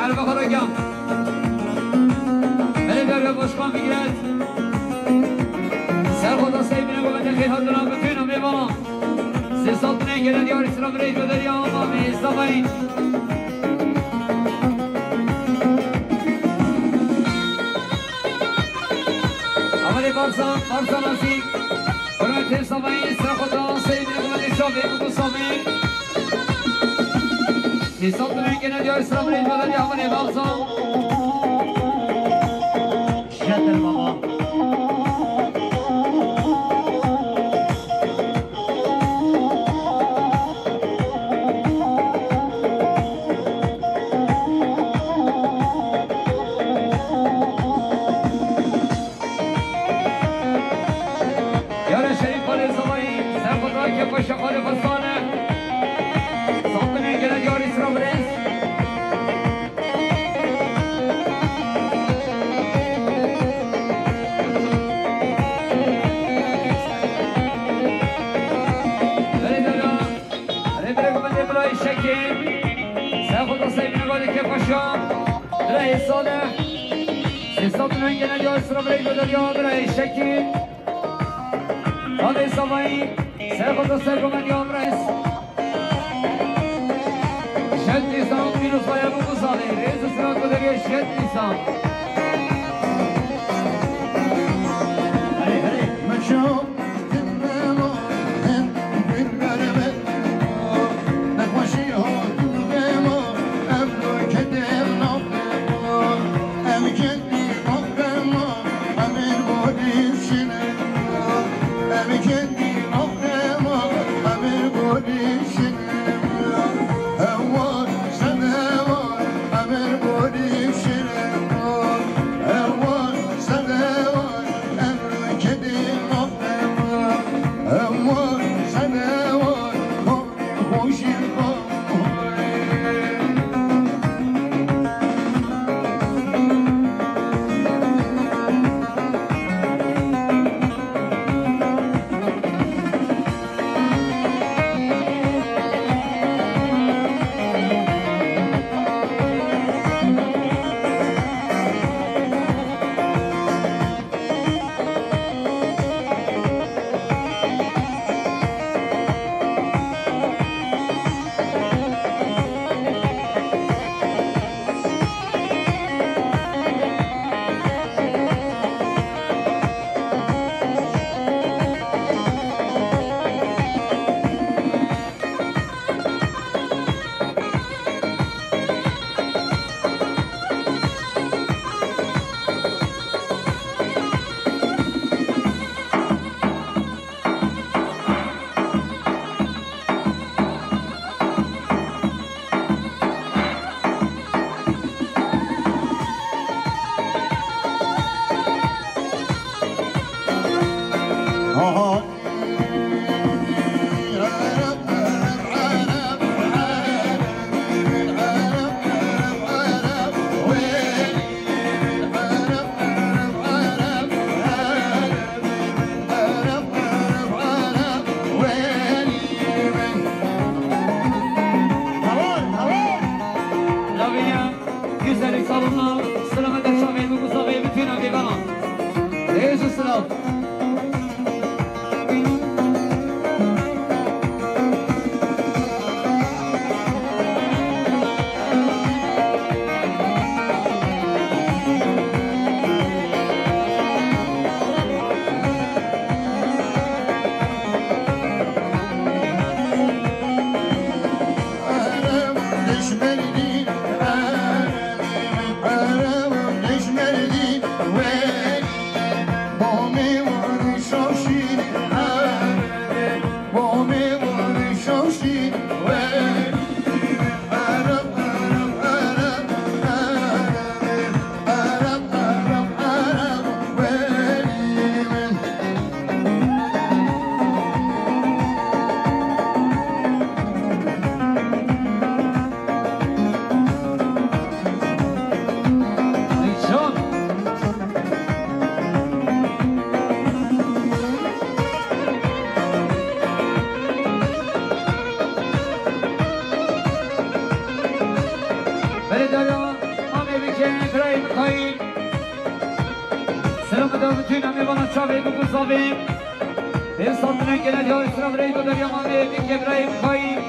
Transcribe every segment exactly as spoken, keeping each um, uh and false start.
Merhaba Karacan. Belediye Başkan Fikret. Serxota Seymenê Gometê xêr hatina bi tûna mêvanan. Sê sed binê gelen diyar Îslam Reis Bederiya Amamî Îslamay. Amelê Barsa, Barsa Nasî. Hürmetê Îslamay, Serxota Seymenê Gometê Şavê Kuku Samî. Sê sed binê gelen diyar Îslam Reis Bederiya Amelê Barsa. Şetir baba. Yare Şerîf Xalê Zavayî, Serxota Kepaşa Xalê Xwesane. Saqinê gele diyar Îsra Birêz. Belê dera, Rêbirê Gumendê Birayê Şekê, Serxota Seymenê Xalê Kepaşa, Birayê Salih, Sê sed û nehîngê Nediya Îsra Birayê Gumendê Birayê Şekê, Xalê Zavayî, Serxota Sergomendê Birayê Şet Nîsan, pîrozbaya bû bu salê, rêz û silat Guderiya Şet Nîsan. Herê, herê. Lavêya, güzellik salonuna, selamet şamê, bu kuzavê, bütün avêvana. Rêz û silav. Birayê Mixayîl. Selam da bütün amê bana çavê bu kuzavê. Ev satine gele ya İsra birayê bu derya mamê bir ke Birayê Mixayîl.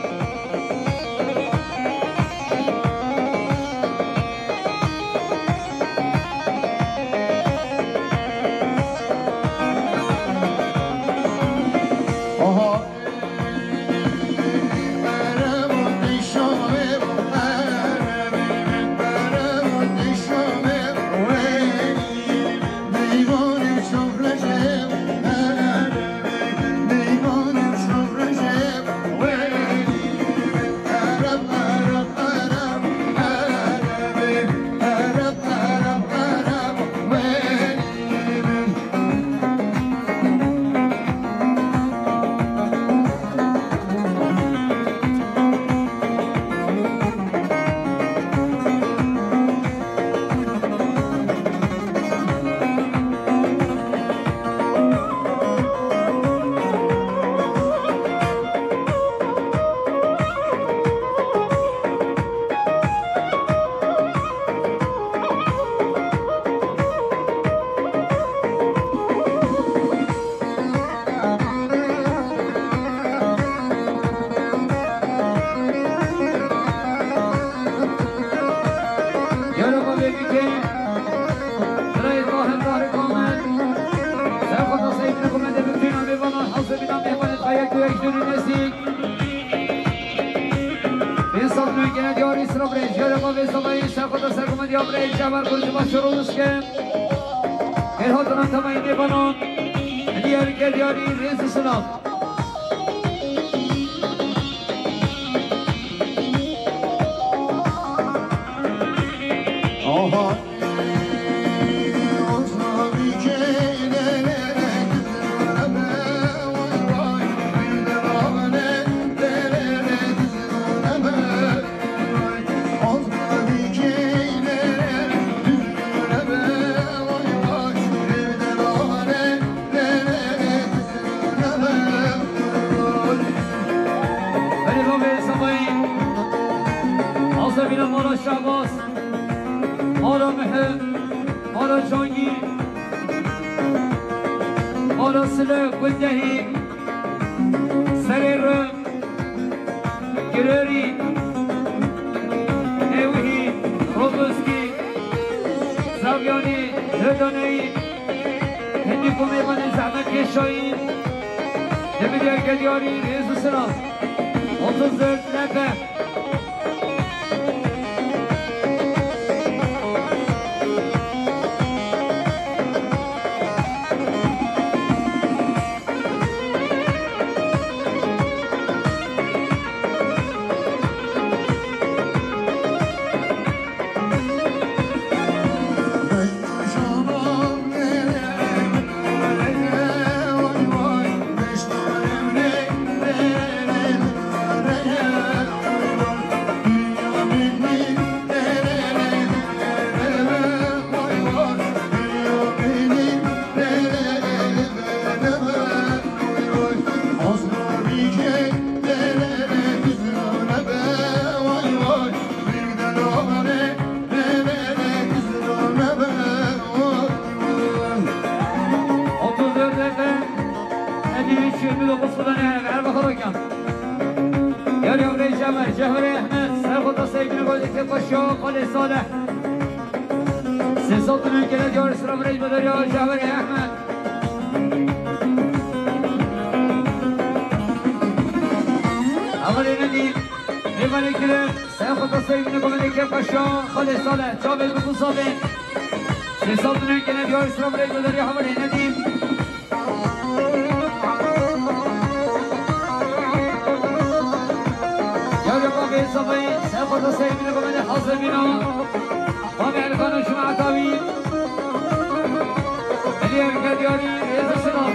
Yara bavê bike. Birayê Tahir Tahir Kamet. Serxweta Seyîd Nexumedê bi tîna mêvanan hazir bîna mêvanê xwe yek û yek jûrî nesî. Vê sal nû gene diyarî sira birê. Jara bavê Zavayî serxweta serxwemediya birê Ceber Kurcu Başarolus ke. Her hatina temayî mêvanan. Diyar ke diyarî rêz û silav. Herî bavê Zavayî. Azebîna mala Şehbaz, mala Mihi, mala Cangî, mala Sile, Gundehî, Serê Ri, Girêrî, Nêwihî, Rodoskî, Zavyanî, Hêdaneyî, Hindî ku mêvanê zehmet kêşayî, demidiyeke diyarî rêz û silav. Otuz dört nefe. Otuz dört Efe, elli üç yirmi dokuz kullanıyor. Erbakan. Yar yavre Cemal, Cevher Ahmet, Serkota sevgili Godike Paşa, Kale Salih. Sesatın ülkede diyor sıra burayı da ya Cevher Ahmet. Ama ne diyeyim? Eyvallah. Sen xwe tasayî bine ku me lê kê paşa xwe lê sale. Çavê bi ku zavê. Sê sal din ên kene diyar sira bi rêk bedarî hevalê nedî. Yarê bavê zavayî. Sen xwe tasayî bine ku me lê hazir bîna. Bavê Erkan û cemaeta wî. Elî Erkan diyarî êzî silav.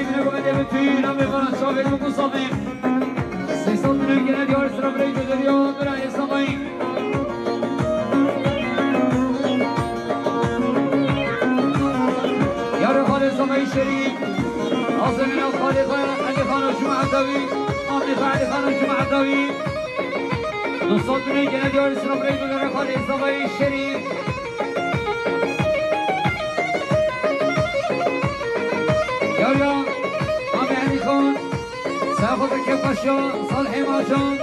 Yine komedya bütün amê bana çavê ku samê. Sêsad milyon gene diyar sıra birey göderiyor. Bira hesabay. Yarı Xalê Samayî Şerîf. Azemîna Xalê Xalê Xano Cuma Edawi. Amê Xalê Xano Cuma Edawi. Dostlar, dünün gene diyar sıra birey göderiyor. Xalê Samayî Şerîf. Yar ya, Amê Elî Xan, Serxweza Kêfxweşa, Salihê Macan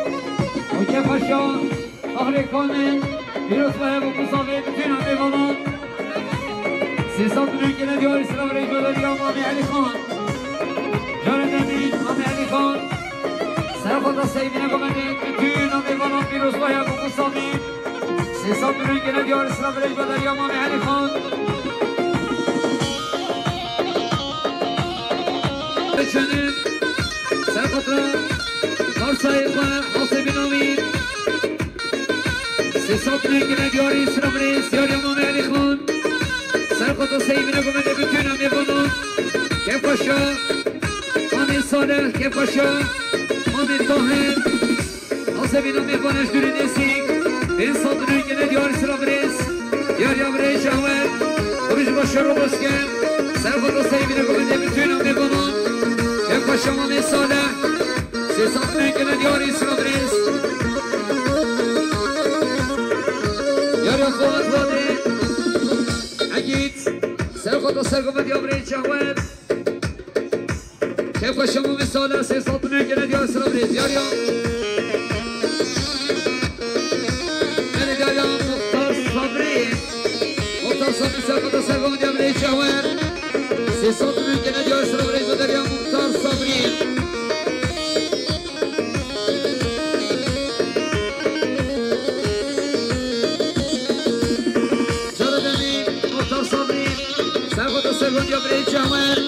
û Kêfxweşa, Ahlê Kamil, pîroz ve hev û ku savê bütün amê bana. Sêsad milyon gene diyar sıra birey göderiyor Amê Elî Xan. Yar demî, Amê Elî Xan, Serxweza Seymîne komedê, bütün amê bana, pîroz ve hev û ku savê. Sêsad milyon gene diyar sıra birey göderiyor Amê Elî Xan. Çenin, Serxweza, Parsayê xwe, Hasê Binavî. Sêsad milyon gene diyarî sıra birêz, diyarî Amê Elî Xan. Serxweza Seymîne komedê bütün amê bana. Kêfxweşa, Amê Salih, Kêfxweşa, Amê Tahir. Azebîna mêvan ez dûrî nêsî. Pênc sed milyon gene diyar sıra birêz. Diyar ya birêz Şahwer. Roj baş ro baş ke. Serxweza Seymîne komedê bütün amê bana. Kêfxweşa Amê Salih. Sêsad milyon gene diyarî sıra birêz. Diyar ya Fuat Vadê. Egît. Serxweza Serxweza ya birêz Şahwer. Kêfxweşa Amê Salih, sêsad milyon gene diyar sıra birêz, diyar ya. Gene diyar ya Muxtar Sabrî. Muxtar Sabrî, Serxweza Serxweza ya birêz Şahwer. Sêsad milyon gene diyar sıra birêz, diyar ya Muxtar Sabrî. Cara demî, Muxtar Sabrî. Serxweza Serxweza ya birêz Şahwer.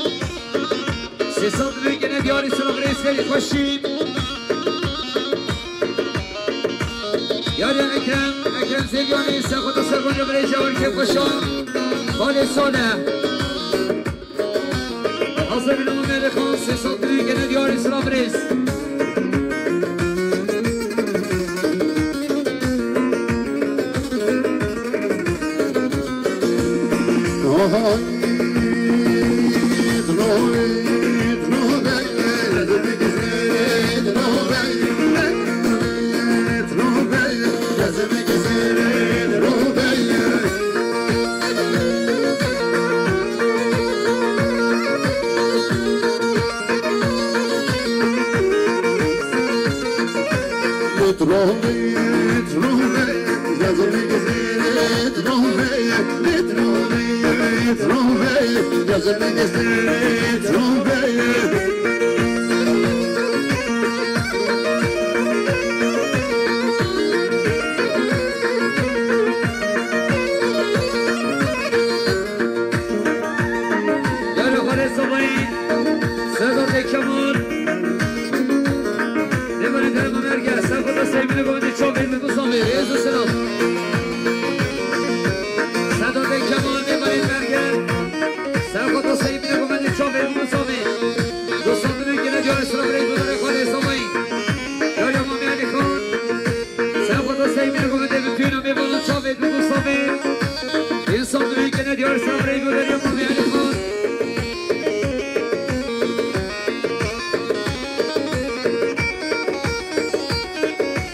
Sêsad milyon gene diyarî sıra birêz Xweşî. Diyar ya Ekrem, Ekrem Zevyanî, Serxweza Serxweza ya birêz Şahwer Kêfxweşa. Xalê Salih. Hazır bin Amê Elî Xan, sêsad milyon gene diyarî sıra birêz. Gel yukarı sobayı. Sedat Kemal. Demirî derma merge. Serxweza Seymîne komedê çavê min ku samê. Rêz û selam. Sedat Kemal, demirî merge. Serxweza Seymîne komedê çavê min ku samê. Dostlar, dünün gene diyarî sıra birêz, bu da Xalê Samayî. Diyar ya Amê Elî Xan. Serxweza Seymîne komedê bütün amê bana çavê min ku samê. Însan dünün gene diyarî sıra birêz, bu da Amê Elî Xan.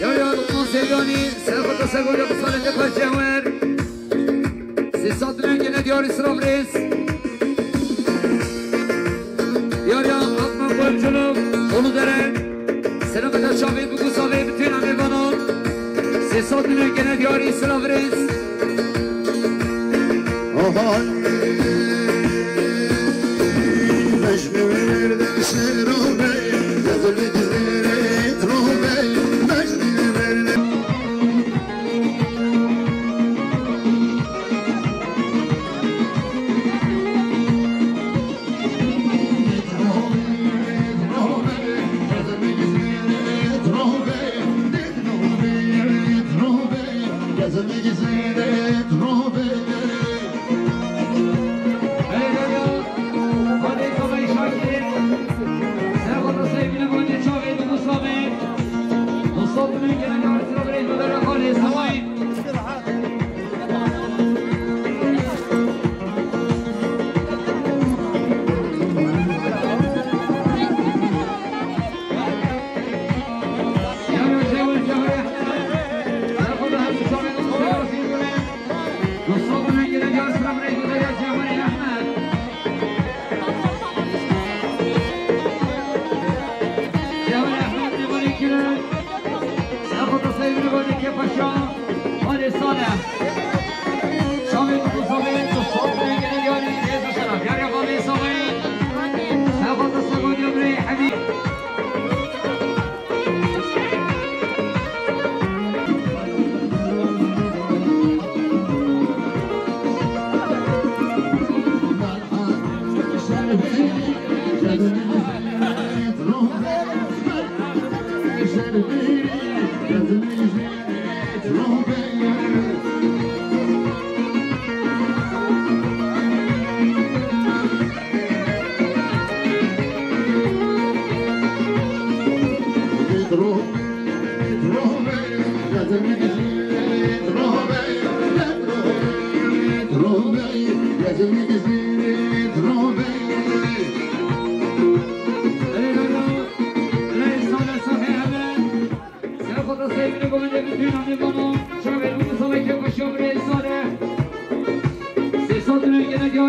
Ya ya Lokman Seyranî, Serxweza Serxweza ya bu salete parçe ver. Sêsad milyon gene diyarî sıra birêz. Diyar ya Akman Koyunculuk, Uludere. Selameta çavê min ku savê bütün amê bana. Sêsad milyon gene diyarî sıra birêz.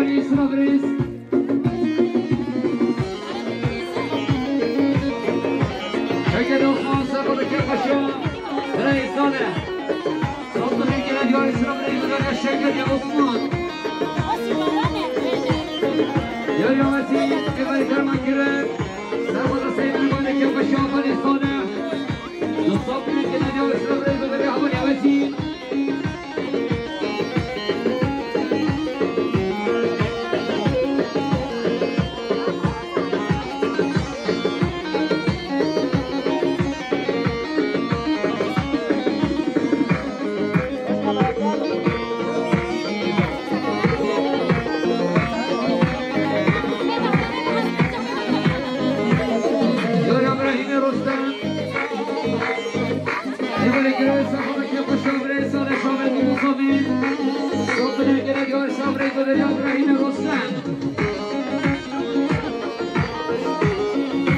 Sina birêz. Çeke doxan ser xwe dike xweşa. Birayê Sane. Sazlixê gele diyarê sina birêz bidane Şevket ya Osman. Yariyawetî êvarî derman kirin. Ser xwe destê Îbrahîm dike xweşa Birayê Sane. Dostan, birayê gele diyarê sina birêz bidane Yariyawetî. Yora Brahîmê Rostem. Êvarê girê ser xwe dike xweşa birê Sane Şamê Dûmûzamî. Sot binê gele diyar Sabrê Goderya Brahîmê Rostem.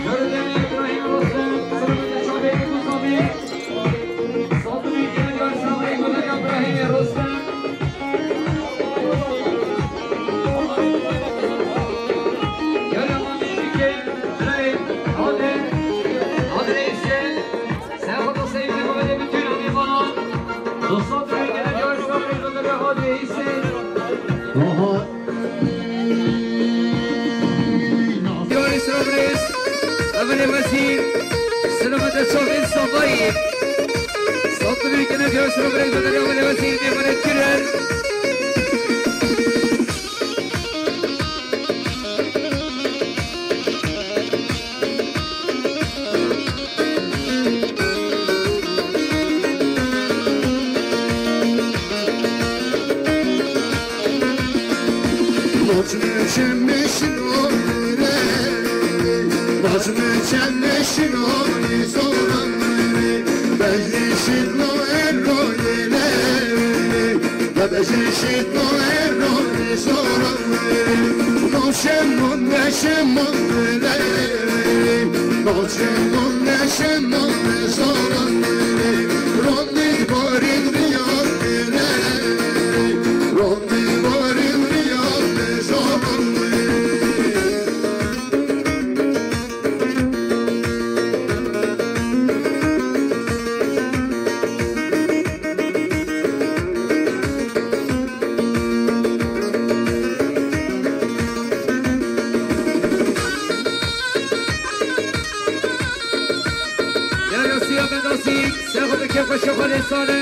Şerê demê Brahîmê Rostem. Sot binê gele diyar Sabrê Goderya Brahîmê Rostem. Gel ama bike, birayê Adil, Adil Hüseyin. Serxweda Seyîd Mehmedê bi tîna mêvanan. Dostan, birayê gele diyar Sabrê Goderya Adil Hüseyin. Aha. Diyarê sina birêz, Emelê Wezîr, sina me de çavên Savayî. Sot binê gele diyar sina birêz Emelê Wezîr, mêvanê kirin. Bacım çemişin oynayre, bacım çemişin oynayre, zoran bejişin o erroyre. Bebejî şît no erro zoran. No şemon ve şemon le. No şemon ve şemon zoran. Rondî barin riyar le. Rondî barin riyar zoran. Gel ya Siya Bedasî, sen xwe bi kêfa şexwe lê sane.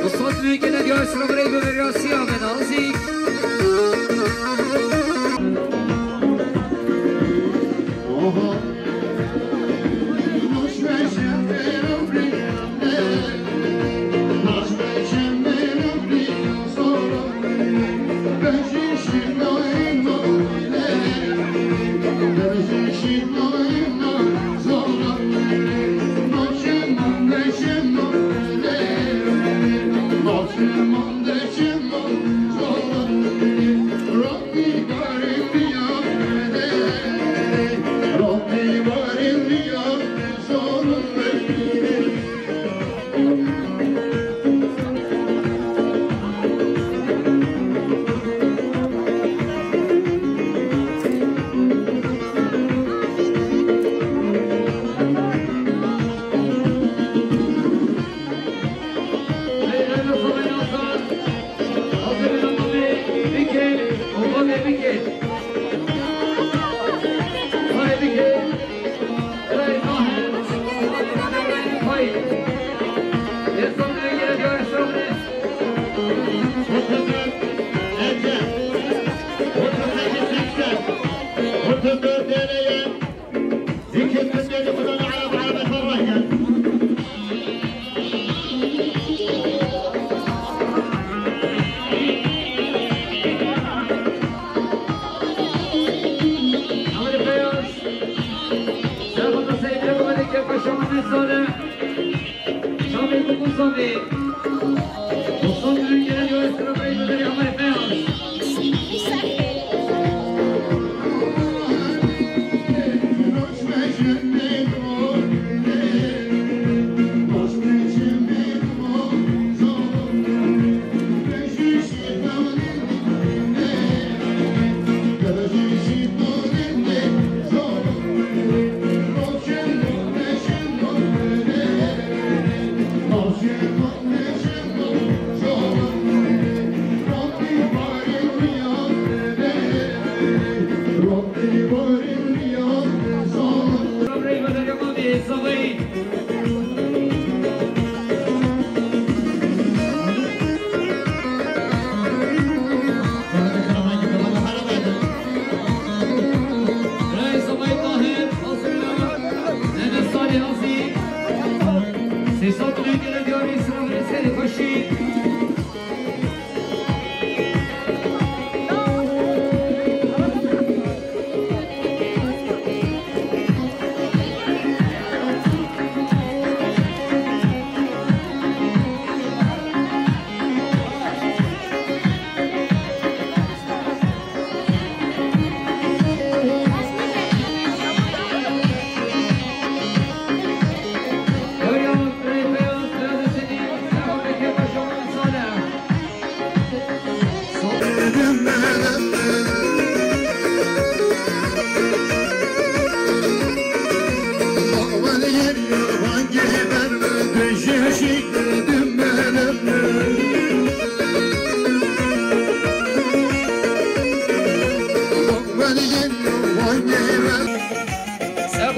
Dostan, tu yekê ne diyar sira birey bibir ya Siya Bedasî.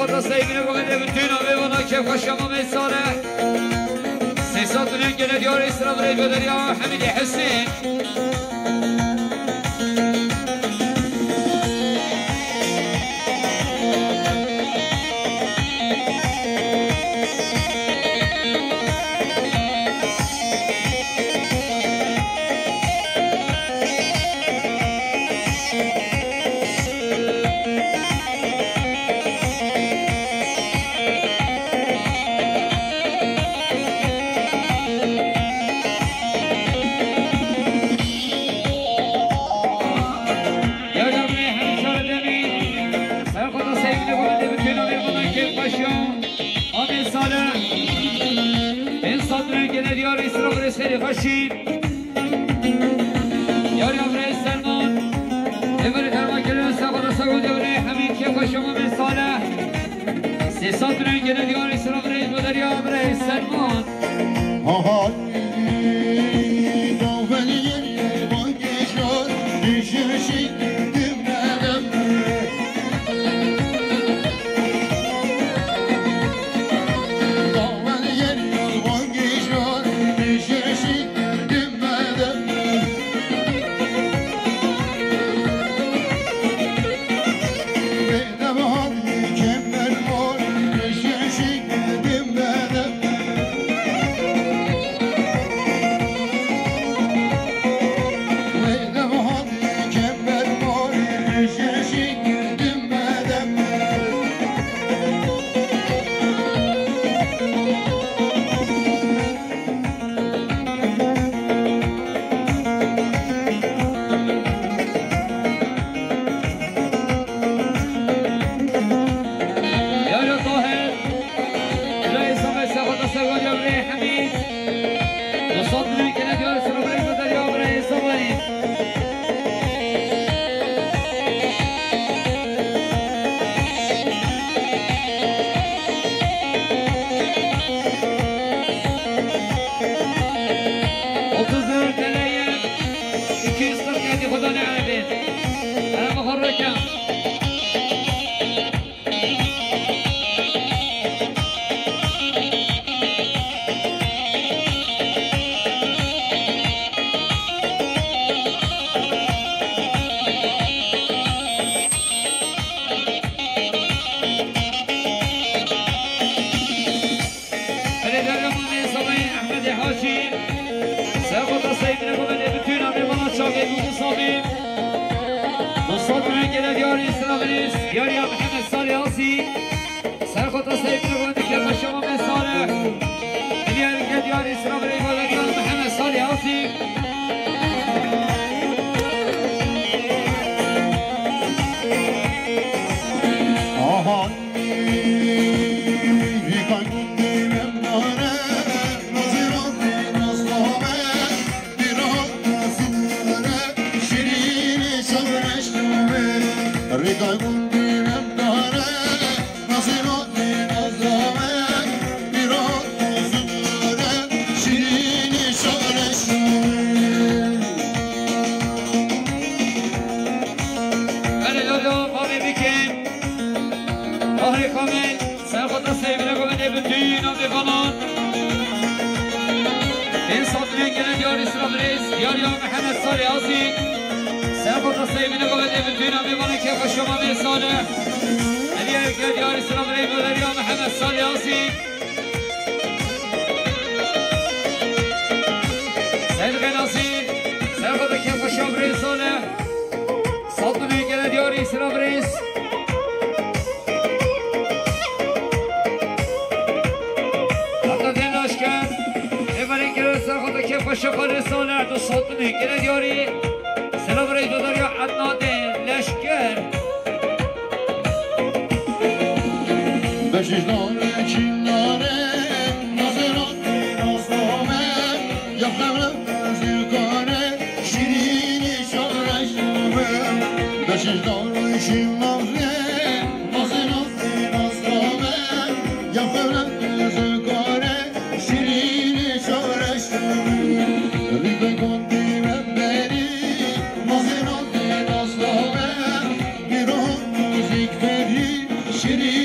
Seyvine gomede bütün abi bana kefkaşa Mehmet Salih. Sesatının gene diyarı İsrail Reco Derya Hamidi Hüseyin. Yardımcı Hemşire Demir, Serkota sevgili Babadevi Kenan Erman'ın kek başı, Ahmet Salih, Esat Rengene Diyar İsraf Reseli Haşim, Yar Yavre Selman, Emre Termakeli Serkota Sago Devre Hamid kek başı Ahmet Salih, Esat Rengene Diyar İsraf Reseli Yavre Selman. Aha. Yaro Tahir, Reis Ahmet Sefata Sevgari Emre Hamid, Musat Bülent Kene Diyar Sıra Bülent Derya Reis Ahmet. Otuz dört T L'ye iki yüz kırk yedi Xwedane erdê. Erema xwe rêke. Belê derya Mamê Salayê Ehmedê Hacî, Serxota Seydine Gomedê bütün amê bana çavê bu musabi. Musat Rengele diyarî Sinaviris, diyarî Mihemed Salê Asî. Serxota Seydine Gomedê Kepaşa Mamê Salê. Diğer gel diyarî Sinaviris, diyarî Mihemed Salê Asî. Aha. Hadi Lolo, bavê bikin. Bahrê Kamil, Serxota Seydine Gomedê bütün amê bana. Bin Sabri gelen diyarî Sinaviris, diyarî Mihemed Salê Asî. Serxota Seydine Gomedê bütün amê bana Kepaşa Mamê Salê. Hediye gel diyarî Sinaviris, diyarî Mihemed Salê Asî. Seyid Genasî, Serxota Kepaşa Birê Salê. Sat bin gele diyarî Sinaviris. Hatta den aşken, Evarê gele Serxota Kepaşa Birê Salê. Du sat bin gele diyarî Sinaviris, dodarya Adnadê Leşker. Beşişdar çînare, nazero, nazlame, ya xewle zikare, şirînî şoreş be. Beşişdar çînare, nazero, nazlame, ya xewle zikare, şirînî şoreş be. Rîve gondî ve berî, nazero, nazlame, bîro muzîk berî, şirî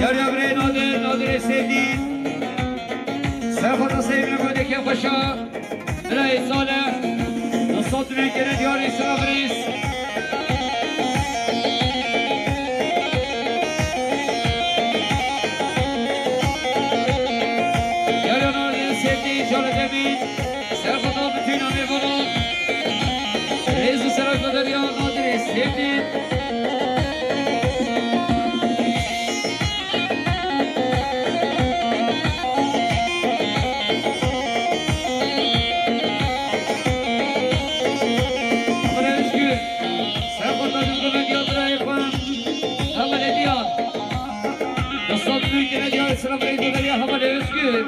Yar ya birê Nadir, Nadirê Sevdî. Serxweta Seyîdê Gundekê Xweşa. Birayê Salih. Nusrat Dûrê gere diyarê Sira Birêz. Yar ya Nadirê Sevdî, Îcalê Demî. Serxweta bütün amêvanan. Rêz û serok Bederiya Nadirê Sevdî. Amine Özgür. Serxweta Dûrê Bederiya birayê xwe. Hevalê Diyar. Nusrat Dûrê gere diyarê Sira Birêz Bederiya Hevalê Özgür.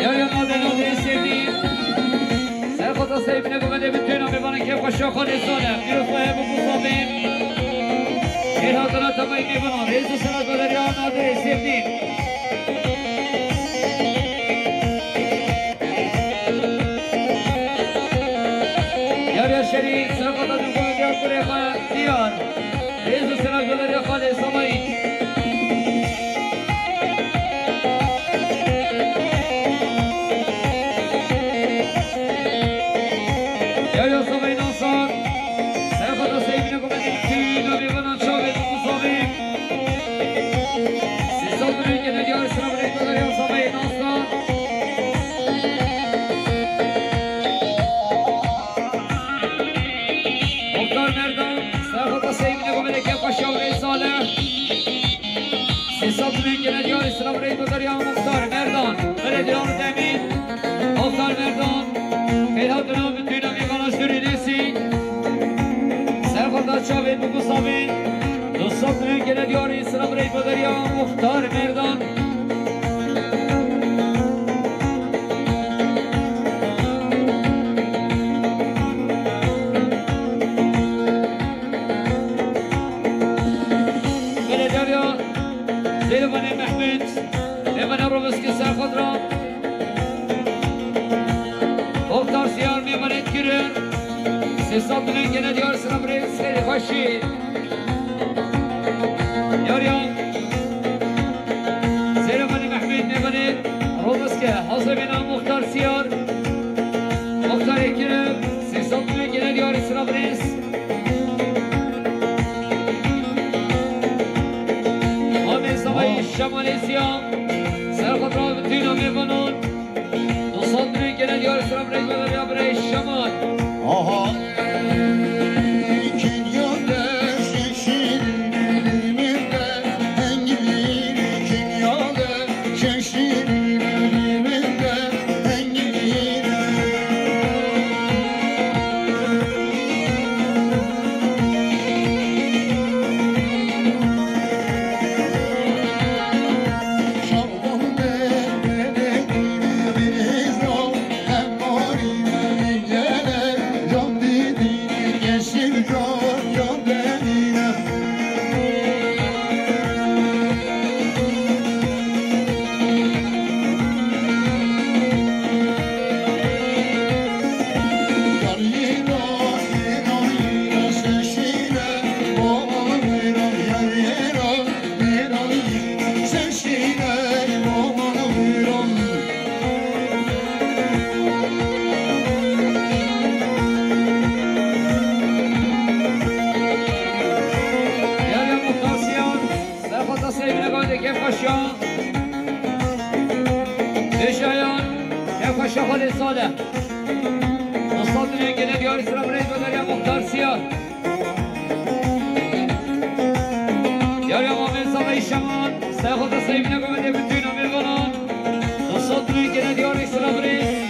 Yar ya Nadir, Nadirê Sevdî. Serxweta Seyîdê Gundekê Xweşa. Xwedê sone. Pîroz xwe hebe ku sabê. Kêr hatina temay mêvanan. Rêz û serok Bederiya Nadirê Sevdî. Yar ya Şerîf, serxweta Dûrê Bederiya kurê xwe Diyar. Rêz û serok Bederiya Xalê Samayî. Yar ya Samayî Nasar. Serxweta Seyîdê Gundekê Xweşa. Navê vana çavê Dûrê Samayî. Sê sed milyon gene diyar Sira Birêz Bederiya Samayî Nasar. Muxtar Merdan, serxweta Seyîdê Gundekê Xweşa Salih. Sê sed milyon gene diyarê Sira Birêz Bederiya Muxtar Merdan. Belediye Demî. Muxtar Merdan. Kêr hatina bütün amêvanan Dûrê Dêsî. Serxweta çavê Dûrê Samayî. Nusrat Dûrê gere diyarê Sira Birêz Bederiya Muxtar Merdan. Belediya Zêrevanê Mehmet, Mêvanê Robiskê Serxwet ra. Muxtar Siyar mêvanê kirin. Sê sed milyon gene diyar Sira Birêz, xeyrê xweşî. Yar ya Zêrevanê Mehmet, Mêvanê Robiskê, hazirê vêna Muxtar Siyar. Muxtarê kirin, sê sed milyon gene diyarê Sira Birêz. Amê Samayî Şemalê Siyar. Serxwet ra bütün amêvanan. Du sed milyon gene diyar Sira Birêz Bederiya birayê Şemal. Aha. Paşa Xalê Salih. Dostlar, dilê gele diyarî sıra buraya gönderiyor Muhtar Siyar. Diyarî Muhammed Salih Şaman. Sayın Hoca sahibine gömede bütün amir falan. Dostlar, dilê gele diyarî sıra buraya.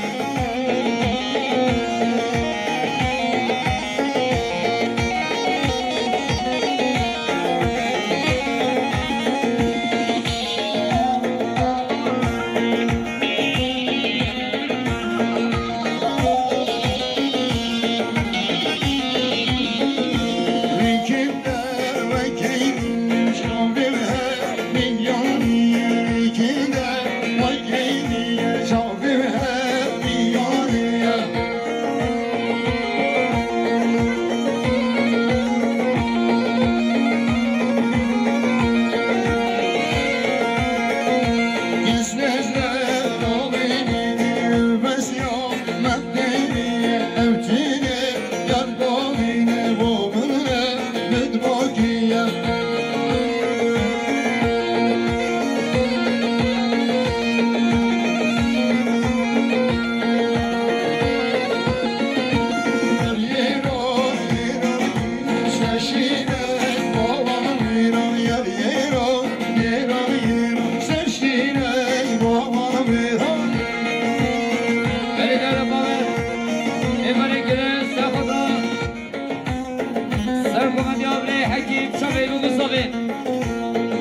Sergomendiya Birê Hekîm Çavê Lû Mustafê.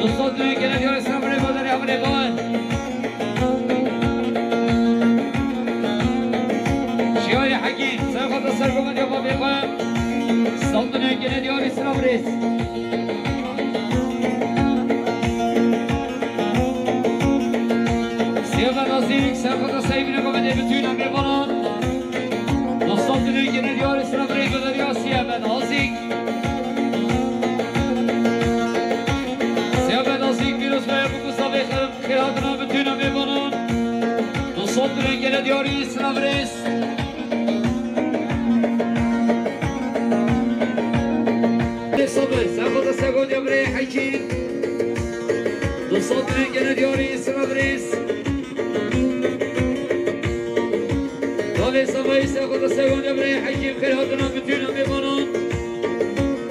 Dostlar, dilê gele diyarî sıra buraya gönderiyor amir falan. Şiyarî Hekîm, sayın Hoca sergomendiya babê xwe. Dostlar, dilê gele diyarî sıra buraya. Siyah ve nazik, sayın Hoca sahibine gömede bütün amir falan. Dostlar, dilê gele diyarî sıra buraya gönderiyor Siyah ve nazik. Siyah ve nazik, pîroz ve bu Mustafê xêr hatina bütün amir falan. Dostlar, dilê gele diyarî sıra buraya. Sabir, sergomendiya Birê Hekîm. Dostlar, dilê gele diyarî sıra buraya. Davê Safayî, sergomendiya Birê Hekîm, xêr hatina bütün amir falan.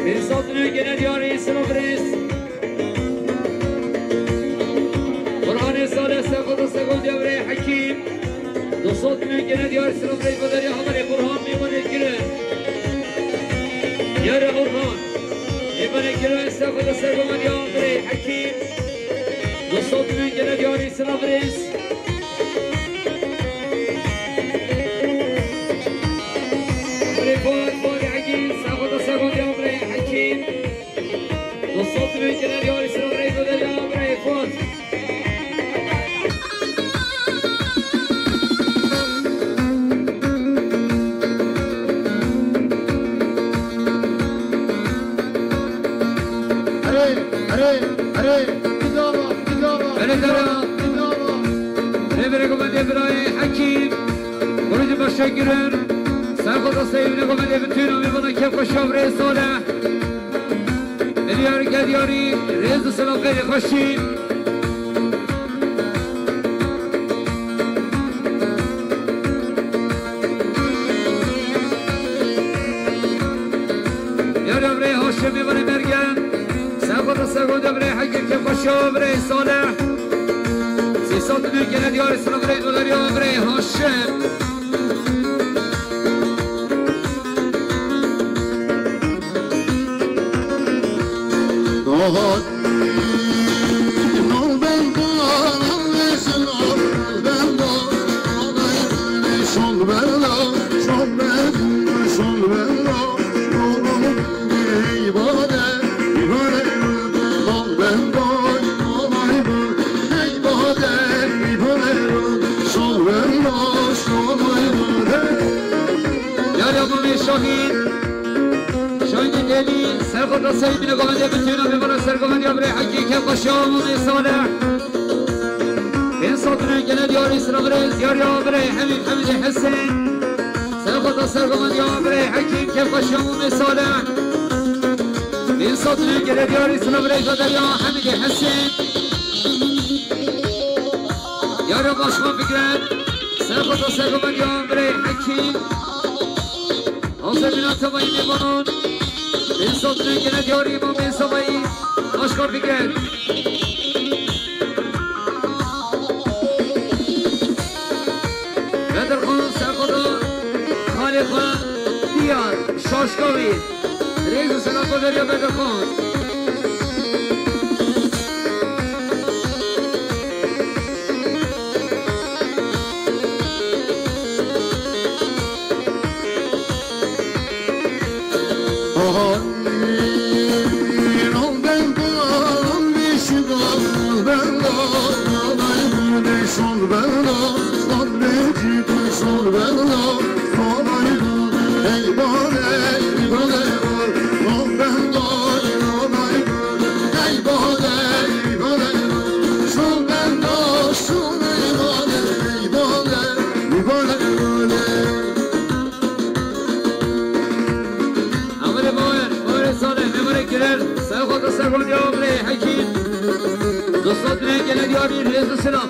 Dostlar, dilê gele diyarî sıra buraya. Burhanê Salih, sergomendiya Birê Hekîm. Dostlar, dilê gele diyarî sıra buraya gönderiyor amir Burhan, mêvanê kirin. Yare Burhan. Mêvanê kirin, sergomendiya Birê Hekîm. Dostlar, dilê gele diyarî sıra buraya. Amir Fuat, Fuat Hekîm, sergomendiya Birê Hekîm. Dostlar, dilê gele diyarî sıra buraya gönderiyor amir Fuat. Erê, erê, erê, bidava, bidava, Erê, bidava, erê. Bidava. Rêberê Komendê Birayê Hekîm, Kurûcî Başekirin, Serxoza Seyîbine Komendê bütün amî bana kêf xweşiya Birayê Salih. Milyar Gediyarî, rêz û silav xêrê xweşî. Yar ya birê Haşim, mêvanê Mergen. Serxoza Sergon ya birê Hekîm, kêf xweşiya birê Salih. Sî sed milyon gele diyarî silav birê Doderiya birê Haşim. Yar ya Mamê Şahîn, Şahînê Dêlî, Serxoza Seyîbine Komendê, bütün amî bana Sergomendiya birê Hekî, kêf xweşiya Mamê Salih. Pênc sed milyon gele diyarî silav birê, diyar ya birê Hemîd, Hemîdê Hesên. Serxoza Sergomendiya birê Hekîm, kêf xweşiya Mamê Salih. Pênc sed milyon gele diyarî silav birê Doderiya Hemîdê Hesên. Yar ya Başkan Fikret. Xweza sergomendiya birê Hekîm. Hazir bîna tevayî mêvanan. Insaf dû gene diyarî Îmamê Zavayî. Başka fikir. Bedirxan serxweda xalê xwe diyar şaşkawî. Rêz û selam xwe veriya Bedirxan. Amirê Bawer, Bawerê Salih, mêvarê Kiler, serxweta sergondiya Amirê Hekîm, dosta dilê gele diyarî rêz û silam.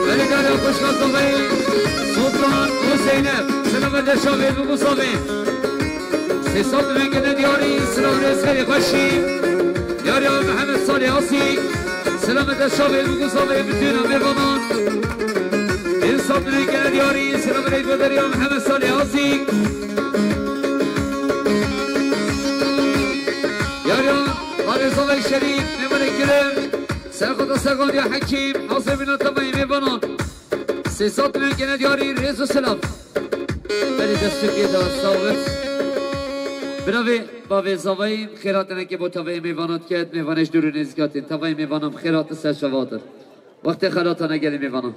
Belê dara xweşka Zavayî, Sultan û Zeynep, silamet de şavê bû Zavê. Sê sed vengine diyarî, silav rêz xêrê xweşî. Diyariya Mihemed Salê Asî, silamet de şavê bû Zavê, bütün mêvanan. Sê sed vengine diyarî, silav rêz xêrê Mihemed Salê Asî. Diyariya Bavê Zavayî Şerîf, mêvanê kirin. Serxweta sergondiya Hekîm, hazir bîna tevayî mêvanan. Sê sed milyon gene diyarî rêz û silav. Berê dest Tirkiyê de sağ ol. Binavê Bavê Zavayî xêr hatinekê bo tevayê mêvanan diket, mêvanê ji dûr û nêzîk hatin. Tevayê mêvanan bi xêr hatin ser şevatir. Wextê xelatane gelê mêvanan.